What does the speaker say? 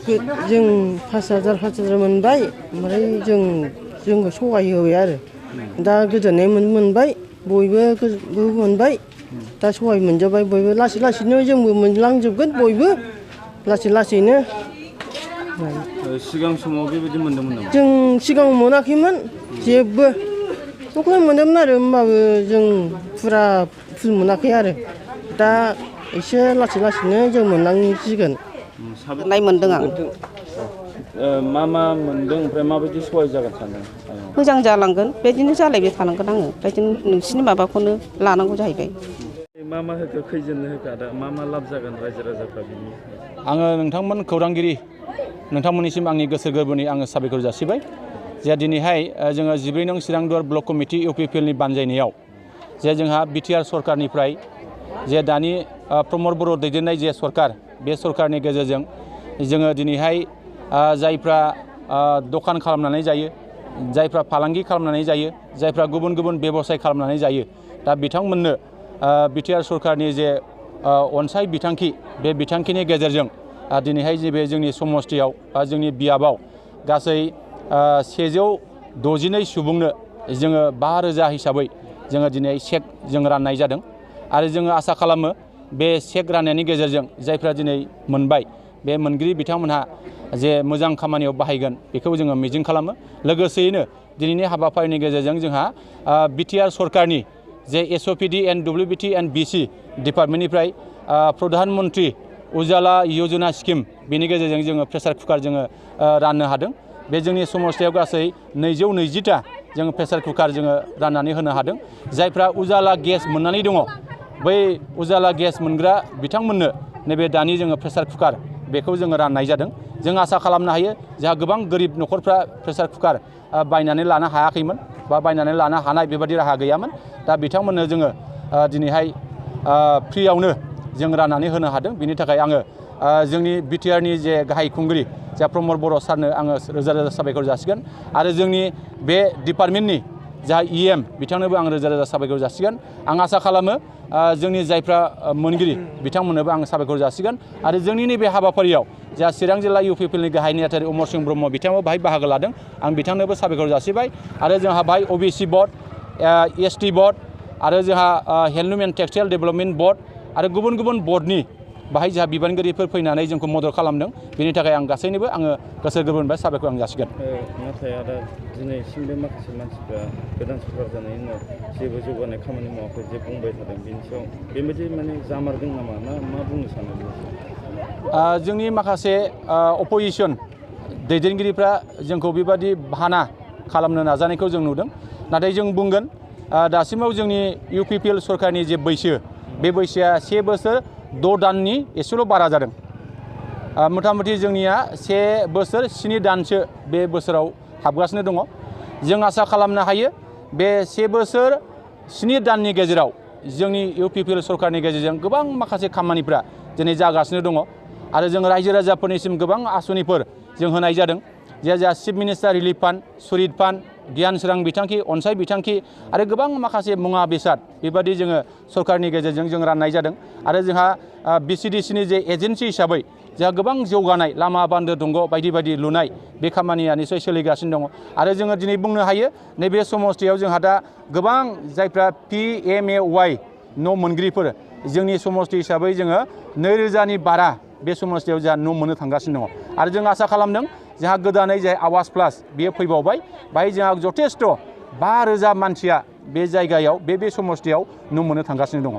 जों 5,000 मोनबाय ओमफ्राय जोंखौ सहाय होबाय आरो दा गोजोननाय मोनबाय बयबो मोनबाय दा सहाय मोनजाबाय बयबो लासै लासैनो जोंबो मोनलांजोबगोन बयबो लासैनो सिगां समाव बेबायदि मोनदोंमोन नामा? जों सिगां मोनाखैमोन जेबो थखलाय मोनदोंमोन आरो होमबाबो जों फुरा फुल मोनाखै आरो दा एसे लासैनो जों मोनलांसिगोन। नाय मोनदों आं मा मोनदों ओमफ्राय माबायदि सहाय जागोन सानदों? मोजां जालांगोन बेदिनो जालायबाय थानांगोन आङो बेदिनो नोंसिनि माबाखौनो लानांगौ जाहैबाय। मा होखो खैजोननो होखो आदा मा लाब जागोन रायजो राजाफ्रा बिनि? आङो नोंथांमोन खौरांगिरि नोंथांमोननिसिम आंनि गोसो गोरबोनि आङो साबायखर जासिबाय जे दिनैहाय जोङो 14 नं चिरांदुवार ब्लक कमिटि इउपिपिएलनि बानजायनायाव जे जोंहा बिटिआर सरकारनिफ्राय जे दानि प्रमद बर' दैदेननाय जे सरकार बे सरकारनि गेजेरजों जोङो दिनैहाय जायफ्रा दखान खालामनानै जायो जायफ्रा फालांगि खालामनानै जायो जायफ्रा गुबुन बेबसाय खालामनानै जायो दा बिथांमोननो बिटिआर सरकारनि जे अनसाय बिथांखि बे बिथांखिनि गेजेरजों दिनैहाय बे जोंनि समस्थियाव बा जोंनि बियाबाव गासै 162 सुबुंनो जोङो 5,000 हिसाबै जोङो दिनै चेक जों राननाय जादों आरो जोङो आसा खालामो बे चेक राननायनि गेजेरजों जायफ्रा दिनै मोनबाय बे मोनगिरि बिथांमोनहा जे मोजां खामानियाव बाहायगोन बेखौ जोङो मिजिं खालामो। लोगोसेयैनो दिनैनि हाबाफारिनि गेजेरजों जोंहा बिटिआर सरकारनि जे एसअपिडि एन्ड डब्लिउबिटि एन्ड बिसि डिपार्टमेन्टनिफ्राय प्रधान मन्त्रि उजाला यजना स्किम बेनि गेजेरजों जोङो प्रेसार कुकार जोङो राननो हादों। बे जोंनि समस्थियाव गासै 220टा जोङो प्रेसार कुकार जोङो राननानै होनो हादों। जायफ्रा उजाला गेस मोननानै दङ बै उजाला गेस मोनग्रा बिथांमोननो नैबे दानि जोङो प्रेसार कुकार बेखौ जोङो राननाय जादों। जों आसा खालामनो हायो जोंहा गोबां गोरिब न'खरफ्रा प्रेसार कुकार बायनानै लानो हायाखैमोन बा बायनानै लानो हानाय बेबादि राहा गैयामोन। दा बिथांमोननो जोङो दिनैहाय फ्रियावनो जों राननानै होनो हादों। बिनि थाखाय आङो जोंनि बिटिआरनि जे गाहाय खुंगिरि जा प्रमद बर' सारनो आङो रोजा साबायखर जासिगोन आरो जोंनि बे डिपार्टमेन्टनि जा इएम बिथांनोबो आं रोजा साबायखर जासिगोन। आं आसा खालामो जोंनि जायफ्रा मोनगिरि बिथांमोननोबो आं साबायखर जासिगोन आरो जोंनि नैबे हाबाफारियाव जा चिरां जिल्ला इउपिपिएलनि गाहाय नेहाथारि अमर सिंह ब्रह्म बिथाङाबो बाहाय बाहागो लादों। आं बिथांनोबो साबायखर जासिबाय आरो जोंहा बाहाय अबिसि बर्ड एसटि बर्ड आरो जोंहा handloom and textile development board आरो गुबुन बर्डनि बाहाय जोंहा बिबानगिरिफोर फैनानै जोंखौ मदद खालामदों। बेनि थाखाय आं गासैनोबो आङो गोसो गोरबोनिफ्राय साबायखर आं जासिगोन। नाथाय आदा दिनैसिमबो माखासे मानसिफ्रा गोदान सरकार जानायनि उनाव जेबो जौगानाय खामानि मावाखै जे बुंबाय थादों बेनि सायाव बेबायदि जामारदों नामा मा बुंनो सानो? जोंनि माखासे अपोजिसन दैदेनगिरिफ्रा जोंखौ बेबादि बाहाना खालामनो नाजानायखौ जों नुदों। नाथाय जों बुंगोन दासिमाव जोंनि इउपिपिएल सरकारनि जे बैसो बे बैसोआ 1 बोसोर 6 दाननि एसेल' बारा जादों। मथा मथि जोंनिया 1 बोसोर 7 दानसो बे बोसोराव हाबगासिनो दङ। जों आसा खालामनो हायो बे 1 बोसोर 7 दाननि गेजेराव जोंनि इउपिपिएल सरकारनि गेजेरजों गोबां माखासे खामानिफ्रा दिनै जागासिनो दङ आरो जों रायजो राजाफोरनिसिम गोबां आसनिफोर जों होनाय जादों। जे chief minister relief fund, सुरित fund, गियान सोरां बिथांखि, अनसाय बिथांखि आरो गोबां माखासे मुवा बेसाद बेबादि जोङो सरकारनि गेजेरजों जों राननाय जादों आरो जोंहा बिसिडिसिनि जे एजेन्सि हिसाबै जोंहा गोबां जौगानाय लामा बान्दो दंग बायदि लुनाय बे खामानिया निसय सोलिगासिनो दङ आरो जोङो दिनै बुंनो हायो नैबे समस्थियाव जोंहा दा गोबां जायफ्रा PMAY न' मोनगिरिफोर जोंनि समस्ति हिसाबै जोङो 2,000नि बारा बे समस्थियाव जोंहा न' मोननो थांगासिनो दङ आरो जों आसा खालामदों जोंहा गोदानै जाय आवास प्लास बेयो फैबावबाय बाहाय जोंहा जथेस्थ' 5,000 मानसिया बे जायगायाव बे समस्थियाव न' मोननो थांगासिनो दङ।